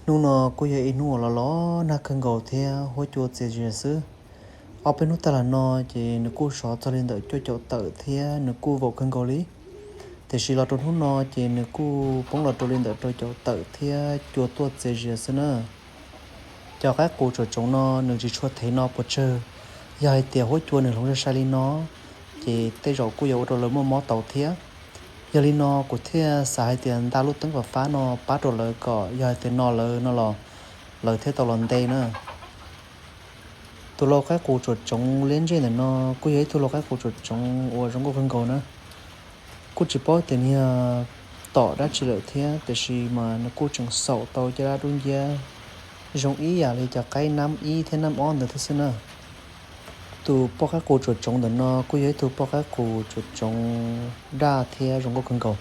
Hnub no kuj yog ib hnub uas los los nag kawg nkaus thiab huab cua txias zias xwb. Ob peb hnub tag los no ces nws kuj sov txog li ntawm cuaj caum tawm thiab nws kuj vaum kawg nkaus li. Tiam sis los rau hnub no ces nws kuj poob los rau li ntawm rau caum tawm thiab cua tuaj txias zias xwb na. Cov qaib qus tsuam tsoov no nws tsis tshua thev no puas tsawg. Yog hais tias huab cua nws hloov sai sai li no, ces tej zaum kuj yuav ua rau lawv muaj mob tau thiab. Yog li no kuv thiaj xav hais tias nta lub teeb fab fab no pab rau lawv kom yog hais tias no lawv no los lawv thiaj tau los nte na. Tus lau qaib qus tsuam tsoov liab ntsej ntawm no kuj yog ib tug lau qaib qus tsuam tsoov uas zoo nkauj kawg nkaus na. Kuj tsis paub tias nws yog tom dab tsi lawm thiab, tiam sis mas nws kuj tseem xaum tau caj dab dub nciab zoo ib yam li cov qaib nab ib thiab nab ob ntawd thiab xwb na. Tus poj qaib qus tsuam tsoov ntawm no kuj yog ib tug poj qaib qus tsuam tsoov daj thiab zoo nkauj kawg nkaus.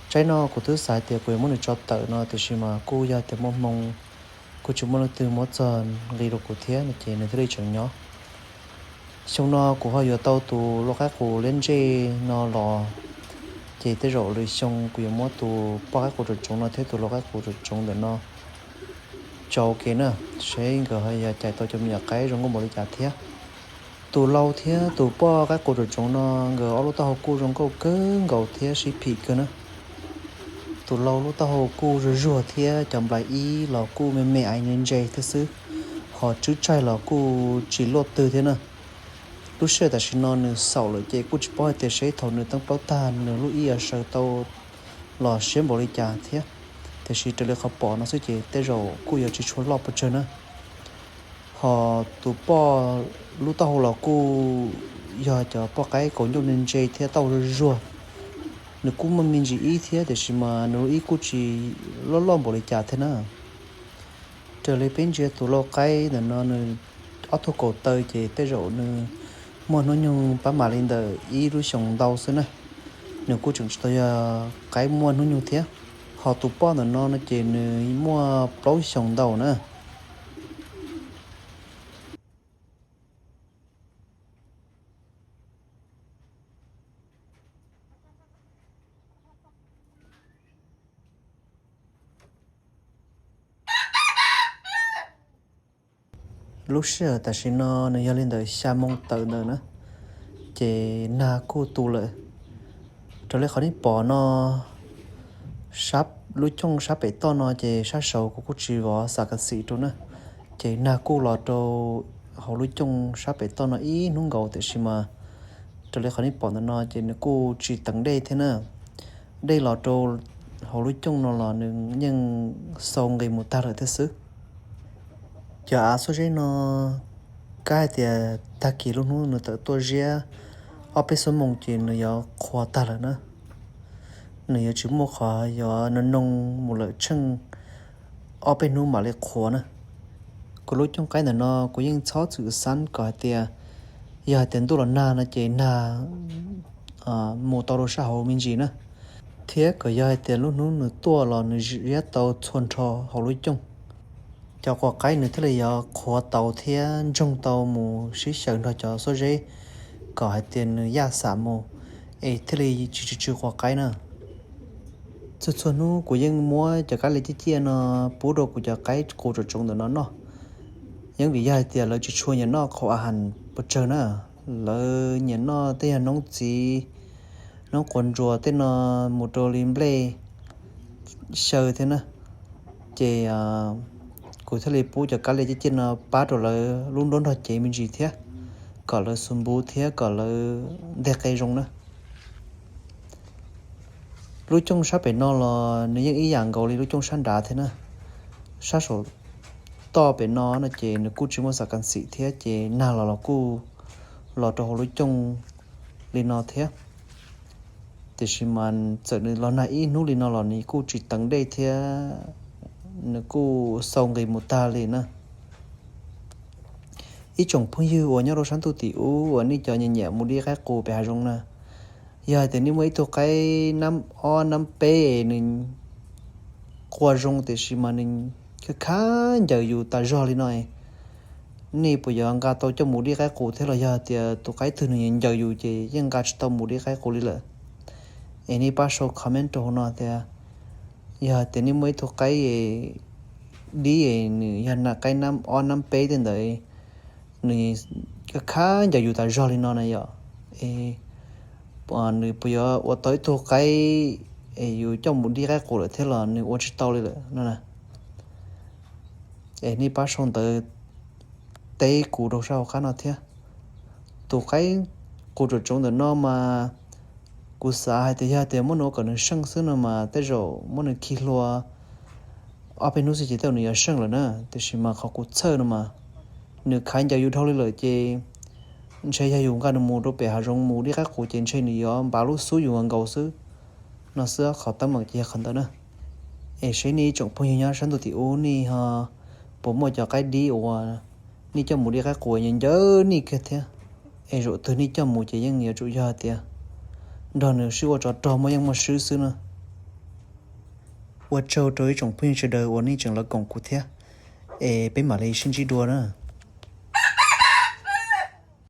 Tsaib no kuv twb xav tias kuv yuav muab nws tso tawm no, tiam sis mas kuj yog tias muaj hmoo kuj tsis muaj leej twg muab txog nqi rau kuv thiab no ces nws thiaj li tseem nyob. Xyoo no kuv ho yuav tau tus lau qaib qus liab ntsej no los, ces tej zaum lwm xyoo kuv yuav muab tus poj qaib qus tsuam tsoov no thiab tus lau qaib qus tsuam tsoov ntawm no tso ua ke na, seb nkawd ho yog cais tau cov me nyuam qaib zoo nkauj npaum li cas thiab. Tus lau thiab tus poj qaib qus tsuam tsoov no nkawd ob lub taub hau kuj zoo nkauj kawg nkaus thiab sib phim kawg na. Tus lau lub taub hau kuj zuag zuag thiab cov nplais ib los kuj me me aiv ntse ntse thiab xwb, ho tswb tsaig los kuj tsis luaj twg thiab na. Lub sij hawm tam sim no nws xaum lawm ces kuj tsis paub hais tias seb thaum nws teeb plaub tag nws lub ib yuav sawv tau los siab npaum li cas thiab, tiam sis raws li qhov pom no xwb ces tej zaum kuj yuav tsis tshua loj puas tsawg na. Ho tus poj lub taub hau los kuj yog cov poj qaib kaus ncauj ntse ntse thiab taub hau zuag zuag. Nws kuj muaj me ntsis ib thiab, tiam sis mas nws lub ib kuj tsis loj loj npaum li cas thiab na. Raws li peb ntsia tus lau qaib ntawm no nws ob tug kaum taw ces tej zaum nws muaj hnub nyoog pab mam li ntawm ib lub xyoos ntau xwb na. Nws kuj tseem tsis tau yog qaib muaj hnub nyoog thiab. Ho tus poj ntawm no no ces nws muaj plaub xyoos ntau na. Lub sij hawm tam sim no nws yog li ntawm xya moo tawm ntawd na, ces nag kuj tu lawm. Raws li qhov nej pom no, lub cooj sab pem toj no ces sab saud kuv kuj tsis vov xam kas xim rau na, ces nag kuj los rau hauv lub cooj sab pem toj no ib hnub nkaus, tiam sis mas raws li qhov nej pom ntawm no ces nws kuj tsis teev dej thiab na. Dej los rau hauv lub cooj no los nws yeej xau nqis mus tag lawm thiab xwb. Cov av xuab zeb no, kab hais tias tag kis lub hnub nws tawm tuaj ziab ob peb xuab moos ces nws yuav qhuav tag lawm na. Nws yuav tsis muaj qhov yuav noo noo mus lawm tsheej ob peb hnub mam li qhuav na. Kuv lub cooj qaib ntawm no kuv yeej txhob txwm xab kom hais tias yog hais tias ntuj los nag no ces nag mus tau rau sab hauv me ntsis na, thiab kom yog hais tias lub hnub nws tuaj los nws ziab tau txhua nrho hauv lub cooj. Cov quav qaib nws thiaj li yuav qhuav tau thiab ntsoog tau mus sib xyaw nrog cov xuab zeb kom hais tias nws yaj xam mus, es thiaj li tsis tsw tsw quav qaib na. Txhua txhua hnub kuv yeej muab cov kab li ciaj ciaj no pub rau kuv cov qaib qus tsuam tsoov ntawm no noj. Yeej vim yog hais tias lawv tsis tshua nyiam noj qhauv a has puas tsawg na. Lawv nyiam noj tej yog noob txiv, noob quav ntsuas tej no mus rau li nplej xyaw thiab na. Ces kuv thiaj li pub cov kab li ciaj ciaj no pab rau lawv lub nruab nrog cev me ntsis thiab, kom lawv xu npuv thiab kom lawv nteg qe zoo na. Lub cooj sab pem no los nws yeej ib yam nkaus li lub cooj sab nrad thiab na. Sab saum toj pem no no ces nws kuj tsis muaj xam kas xim thiab ces nag los los kuj los rau hauv lub cooj li no thiab. Tiam sis mas txawm nws los nag ib hnub li no los nws kuj tsis teev dej thiab nws kuj xau nqis mus tag li na. Ib tsoom phooj ywg uas nyob rau sab ntuj tim ub uas nej cov nyiam nyiam mus de qaib qus pem hav zoov na, yog hais tias nej muaj ib tug qaib nab ob nab peb nws qua zoo tiam sis mas nws khab khab ncaws yus tas zog li no, nej puas yuav nqa tau coj mus de qaib qus thiab los yog tias tus qaib twg nws ncaws yus ces yeej nqa tsis tau mus de qaib qus li lawm? Es nej pab sau comment rau hauv no tias yog hais tias nej muaj ib tug qaib dib es nws yog nab qaib nab ob nab peb tej ntawd, nws khav ncaws yus tas zog li no na yom. Es nws puas yuav ua tau ib tug qaib es yus coj mus dib qaib qus lawm thiab los nws ua tsis tau li lawm no na. Es nej pab sau ntawv teb kuv rau sab hauv qab no thiab. Tus qaib qus tsoom tsoov ntawm no mas kuv xav hais tias yog tias muab nws ua kom nws seej xwb no mas tej zaum muab nws khi hlua ob peb hnub xwb ces tej zaum nws yuav seej lawm na. Tiam sis mas qhov kuv txhawj no mas nws khav ncaws yus dhau li lawm ces ntshe yog yus nqa nws mus rau pem hav zoov mus dib qaib qus ces ntshe nws yuav npav lub xub yus nkaus xwb no xwb. Qhov teeb meem ces yog qhov ntawd na. Es seb nej ib tsoom phooj ywg nyob sab ntuj tim ub nej ho puas muaj cov qaib dib uas nej coj mus dib qaib qus ncaws nej kiag thiab. Es zaum twg nej coj mus ces yeej yuav tsum yog tias nrog nws sib ua tsov rog muaj yeej muaj swb xwb na. Ua tsaug rau ib tsoom phooj ywg sawv daws uas nej tseem los koom kuv thiab. Es peb mam li sib ntsib dua na.